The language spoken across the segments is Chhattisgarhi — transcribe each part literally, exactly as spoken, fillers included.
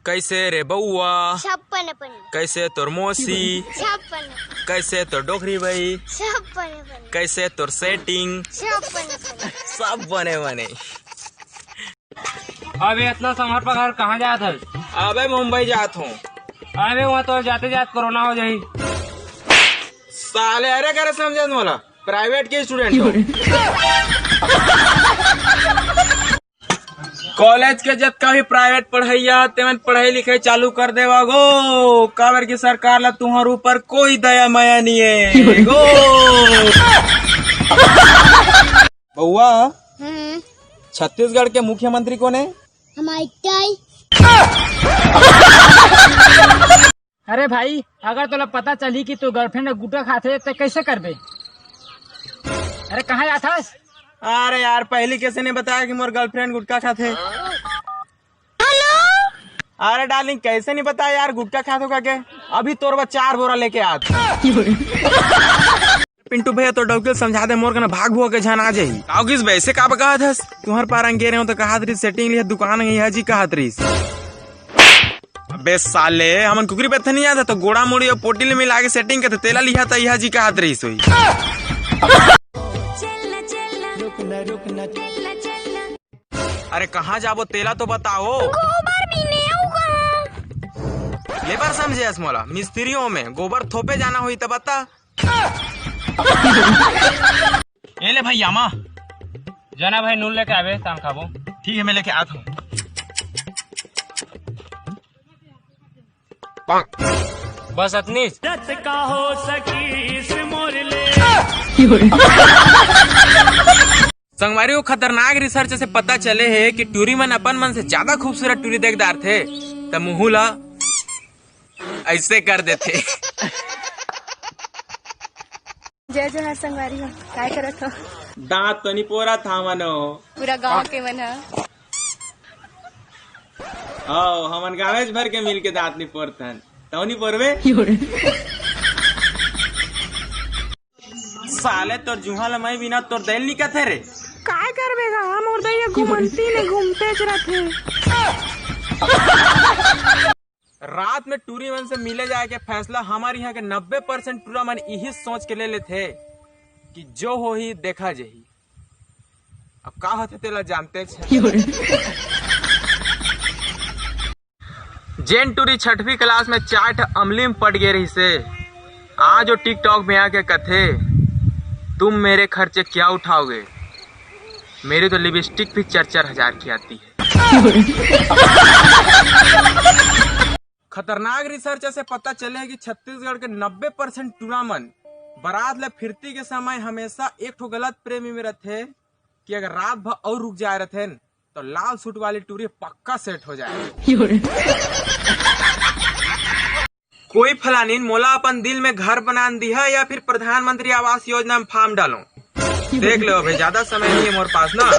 कैसे रे बउआ? सब बने बने। कैसे तोर मौसी? सब बने। कैसे तोर डोकरी भाई? सब बने बने। कैसे तोर सेटिंग? सब बने बने। सब बने बने। अबे इतना संभर पगार कहाँ जात हस? अबे मुंबई जात हूँ। अबे वहाँ तो जाते जात कोरोना हो जाही। साले अरे करे समझे मोला, प्राइवेट के स्टूडेंट हो। कॉलेज के जतका भी प्राइवेट पढ़ैया तेमन पढ़ाई लिखाई चालू कर देवा गो, काबर की सरकार ला तुम्हार ऊपर कोई दया माया नहीं है गो। बउआ, हम्म। छत्तीसगढ़ के मुख्यमंत्री कोन है? हमारे ताई। अरे भाई, अगर तोला पता चलही कि तोर गर्लफ्रेंड गुटखा खाथे, त कैसे करबे? अरे कहाँ जाथस? अरे यार, पहली कैसे नहीं बताया कि मोर गर्लफ्रेंड गुटखा खाथे? अरे डार्लिंग, कैसे नहीं बताया यार, गुटखा खाथो का के? अभी तोर बर चार बोरा लेके आत। पिंटू भैया, तोर डौकी ल समझा दे, मोर कना भाग भुआ के झन आ जाही। का होगिस बे, ऐसे का बकात हस? तुहर पार अंगे रहे हो तो कहत रहिस सेटिंग लिहा दुकान गई है जी कहत रहिस। अबे साले, हमन कुकरी पत्थर नहीं जात, तो गोड़ा मुड़ी और पोटी ले मिला के सेटिंग करते, तेला लिहा था यह जी कहत रहिस होई। अरे कहाँ जाबो, तेला तो बताओ। गोबर बिने अउ कहाँ? लेबर समझे हस मोला, मिस्त्रियों में गोबर थोपे जाना होई त बता। ए ले भैया, माँ। जाना भाई, नून लेके आवे, तान खाबो। ठीक है, मैं लेके आता हूँ। बस अतनी। संगवारी हो, खतरनाक रिसर्च से पता चले हे कि टूरी मन अपन मन से ज्यादा खूबसूरत टूरी देख डारथे, त मुहू ला ऐसे कर देथे। जय जोहार संगवारी हो, काय करत हो? दांत तो नहीं पोरा था मनो। पूरा गांव के मन ह। आओ, हमन गावेज भर के मिल के दांत नहीं पोरथन। तौ नहीं पोरबे? साले तोर जुहा ल मैं बिना तोर दैल निकथे रे। काय करबे गा, मोर दैया घुमंती में घूमतेच रथे। रात में टूरी मन से मिले जाए के फैसला हमर यहाँ के नब्बे परसेंट टूरा मन इही सोच के ले लेथे कि जो होही देखा जही। अब का होथे तेला जानते छे। जेन टूरी छठवीं क्लास में चार ठा अमली में पट गे रहिसे, आज वो TikTok में आके कथे, "तुम मेरे खर्चे क्या उठाओगे? मेरी तो लिपस्टिक भी चार चार हजार की आती है।" खतरनाक रिसर्च से पता चले हे कि छत्तीसगढ़ के नब्बे परसेंट टूरा मन बारात ले फिरती के समय हमेशा एक ठो गलत प्रेमी में रथे कि अगर रात भर और रुक जाए रथे न, तो लाल सूट वाली टूरी पक्का सेट हो जाए। कोई फलानीन मोला अपन दिल में घर बनान दिहा या फिर प्रधानमंत्री आवास योजना में फॉर्म डालो। देख लो भाई, ज्यादा समय नहीं है मोर पास ना।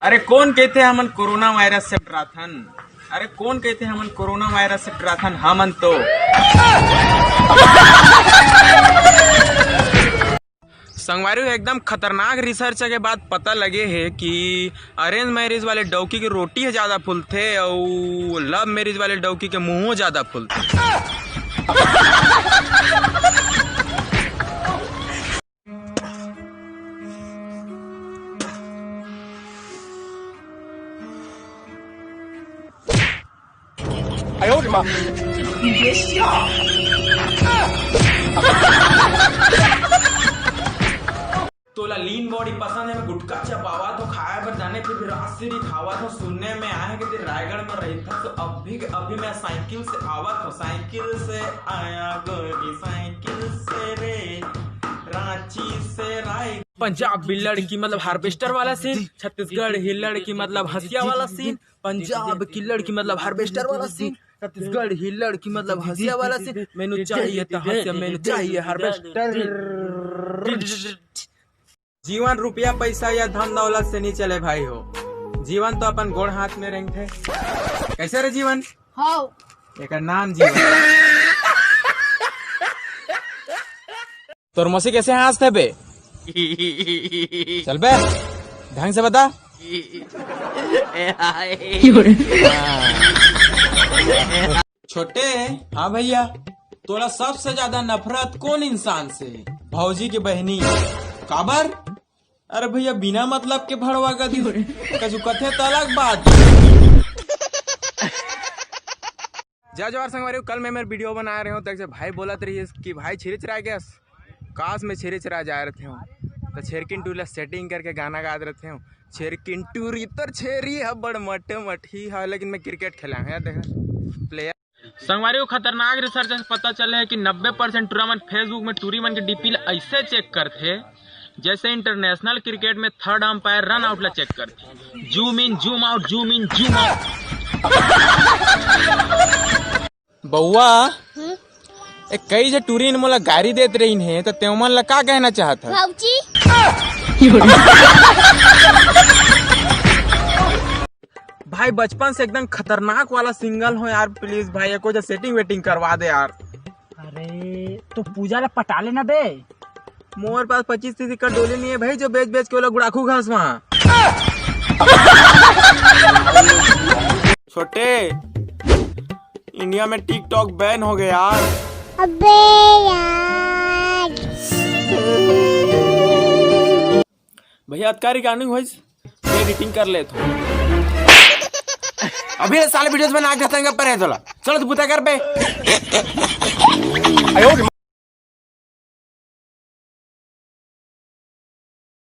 अरे कोन कहथे हमन कोरोना वायरस से डराथन? अरे कोन कहथे हमन कोरोना वायरस से डराथन? हमन तो संगवारी हो, एकदम खतरनाक रिसर्च के बाद पता लगे हे कि अरेंज मैरिज वाले डौकी के रोटी ह ज्यादा फूलथे अउ लव मैरिज वाले डौकी के मुंहो ज्यादा फूलथे। तोला लीन बॉडी पसंद है, मैं गुटखा चबावत हो, खाए बर जाने फिर भी राजश्री खावत हो। सुनने में आए हैं कि तेरे रायगढ़ में रहता तो अभी के अभी मैं साइकिल से आवत हो, साइकिल से आया गोरी साइकिल से रे, रांची से राय। पंजाब की लड़की मतलब हार्वेस्टर वाला सीन, छत्तीसगढ़ ही लड़की मतलब हंसिया वाला सीन, पंजाब की लड़की मतलब हार्वेस्टर वाला सीन, छत्तीसगढ़ ही लड़की मतलब हंसिया वाला सीन। मैनू चाहिए तो हंसिया, मैनू चाहिए हार्वेस्टर। जीवन रुपया पैसा या धन दौलत से नहीं चले भाई हो, जीवन तो अपन गोड़ हाथ में रेंगथे। कैसे रे जीवन? हाव। एकर नाम जीवन। तोर मौसी कैसे हंसथे बे? चल बे, ढंग से बता। छोटे, हाँ भैया, तोला सबसे ज्यादा नफरत कौन इंसान से? भौजी के बहनी। काबर? अरे भैया, बिना मतलब के भड़वा कर दी। कछु कथे त अलग बात। जय जोहार संगवारी हो, कल मैं मेर वीडियो बना रहे हूँ, तक से भाई बोलत रहिस कि भाई छेरी चराए गयस, काश मैं छेरी चराए जाए रहते हूँ, तो छेरकिन टूरी ला सेटिंग करके गाना गात रहते हूँ, छेरकिन टूरी तोर छेरी ह बड़ मट मटही ह, लेकिन मैं क्रिकेट खेला हूँ यार, देखा प्लेयर। संगवारी हो, खतरनाक रिसर्च से पता चले है कि नब्बे परसेंट टूरा मन Facebook में टूरी मन के डीपी ला ऐसे चेक करथे, जैसे इंटरनेशनल क्रिकेट में थर्ड अंपायर रन आउट ला चेक करथे। Zoom in, zoom out, zoom in, zoom out. बउआ, हम्म? ए कई झ टूरी मन मोला गारी देत रहिन हे, त तेमन ला का कहना चाहत ह? भौजी। भाई, बचपन से एकदम खतरनाक वाला सिंगल हो यार, प्लीज भाई, एको जा सेटिंग वेटिंग करवा दे यार। अरे, तो पूजा ला पटा लेना बे। मोर पास पच्चीस तीस एकड़ डोली नहीं है भाई, जो बेच बेच के ओला गुड़ाखू घास वहाँ। छोटे, इंडिया में TikTok बैन हो गया यार। अबे यार। भैया, अतका रिकॉर्डिंग होइस, एडिटिंग कर लेत हो। अभी साले वीडियोस बना के तंग पर है तोला। चलो तू बुता कर बे।